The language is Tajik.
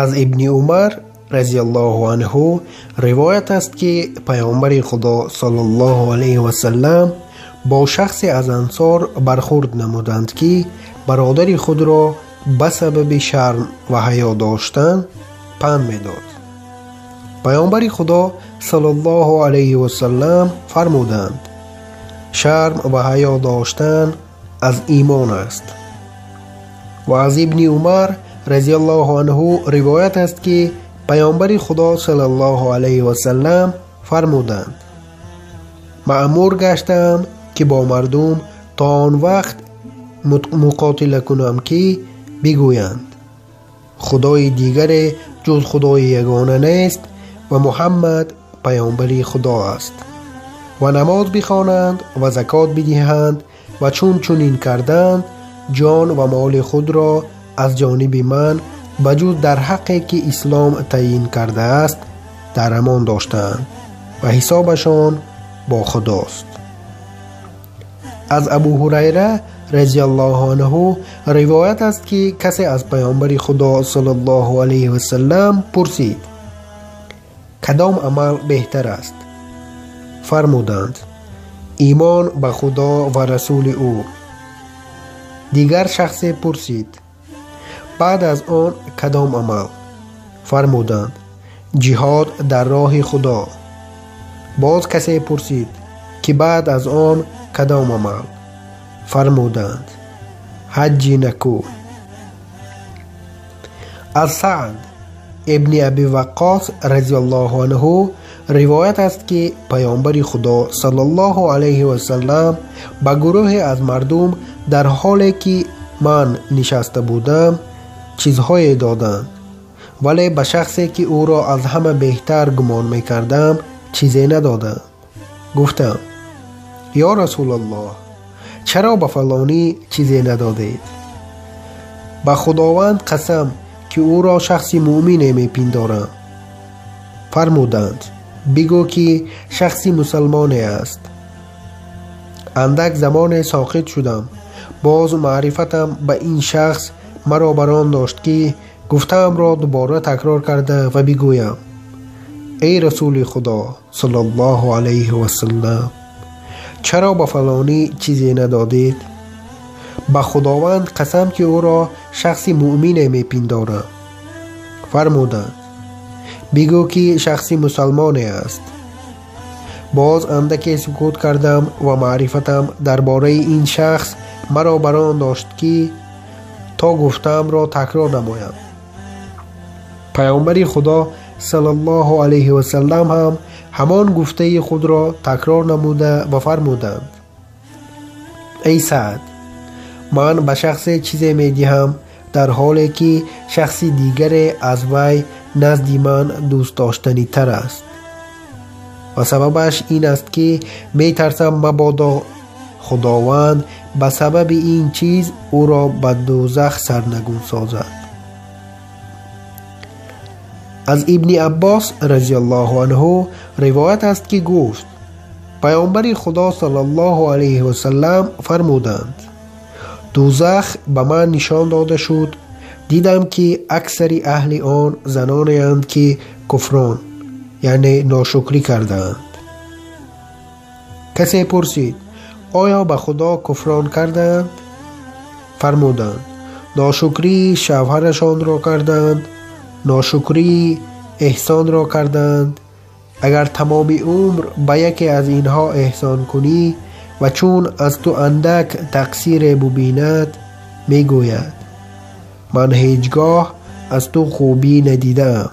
Аз Ибни Умар разияллоҳу анҳу ривоят аст, ки Паёмбари Худо саллаллоҳу алайҳи васаллам бо шахсе аз ансор бархӯрд намуданд, ки бародари худро ба сабаби шарм ва ҳаё доштан панд медод. Паёмбари Худо саллаллоҳу алайҳи васаллам фармуданд: шарм ва ҳаё доштан аз имон аст. Ва аз Ибни Умар разияллоҳу анҳу ривоят аст, ки Паёмбари Худо саллаллоҳу алайҳи васаллам фармуданд: маъмур гаштаам, ки бо мардум то он вақт муқотила кунам, ки бигӯянд: Худои дигаре ҷуз Худои ягона нест ва Муҳаммад паёмбари Худо аст, ва намоз бихонанд ва закот бидиҳанд, ва чун чунин карданд, ҷон ва моли худро аз ҷониби ман ба ҷуз дар ҳаққе, ки ислом таъйин кардааст, дар амон доштаанд ва ҳисобашон бо Худост. Аз Абу Ҳурайра разияллоҳу анҳу ривоят аст, ки касе аз Паёмбари Худо саллаллоҳу алайҳи васаллам пурсид: кадом амал беҳтар аст? Фармуданд: имон ба Худо ва расули ӯ. Дигар шахсе пурсид: баъд аз он кадом амал? Фармуданд: ҷиҳод дар роҳи Худо. Боз касе пурсид, ки баъд аз он кадом амал? Фармуданд: ҳаҷҷи накӯ. Аз Саъд ибни Аби Ваққос разияллоҳу анҳу ривоят аст, ки Паёмбари Худо саллаллоҳу алайҳи васаллам ба гурӯҳе аз мардум дар ҳоле ки ман нишаста будам чизҳое доданд, вале ба шахсе, ки ӯро аз ҳама беҳтар гумон мекардам, чизе надоданд. Гуфтам: ё Расулаллоҳ, чаро ба фалонӣ чизе надодед? Ба Худованд қасам, ки ӯро шахси муъмине мепиндорам. Фармуданд: бигӯ, ки шахси мусалмоне аст. Андак замоне соқит шудам. Боз маърифатам ба ин шахс маро барон дошт, ки гуфтаамро дубора такрор карда ва бигӯям: эй Расули Худо саллаллоҳу алайҳи васаллам, чаро ба фалонӣ чизе надодед? Ба Худованд қасам, ки ӯро шахси муъмине мепиндорам. Фармуданд: бигӯ, ки шахси мусалмоне аст. Боз андаке сукут кардам ва маърифатам дар бораи ин шахс маро барон дошт, ки то гуфтаамро такрор намоям. Паёмбари Худо саллаллоҳу алайҳи васаллам ҳам ҳамон гуфтаи худро такрор намуда ва фармуданд: эй Саъд, ман ба шахсе чизе медиҳам, дар ҳоле ки шахси дигаре аз вай назди ман дӯстдоштанитар аст, ва сабабаш ин аст, ки метарсам мабодо Худованд ба сабаби ин чиз ӯро ба дӯзах сарнагун созад. Аз Ибни Аббос разияллоҳу анҳу ривоят аст, ки гуфт: Паёмбари Худо саллаллоҳу алайҳи васаллам фармуданд: дӯзах ба ман нишон дода шуд. Дидам, ки аксари аҳли он занонеанд, ки куфрон, яъне ношукрӣ кардаанд. Касе пурсид: оё ба Худо куфрон кардаанд? Фармуданд: ношукрии шавҳарашонро кардаанд, ношукрии эҳсонро кардаанд. Агар тамоми умр ба яке аз инҳо эҳсон кунӣ ва чун аз ту андак тақсире бубинад, мегӯяд: ман ҳеҷ гоҳ аз ту хубӣ надидаам.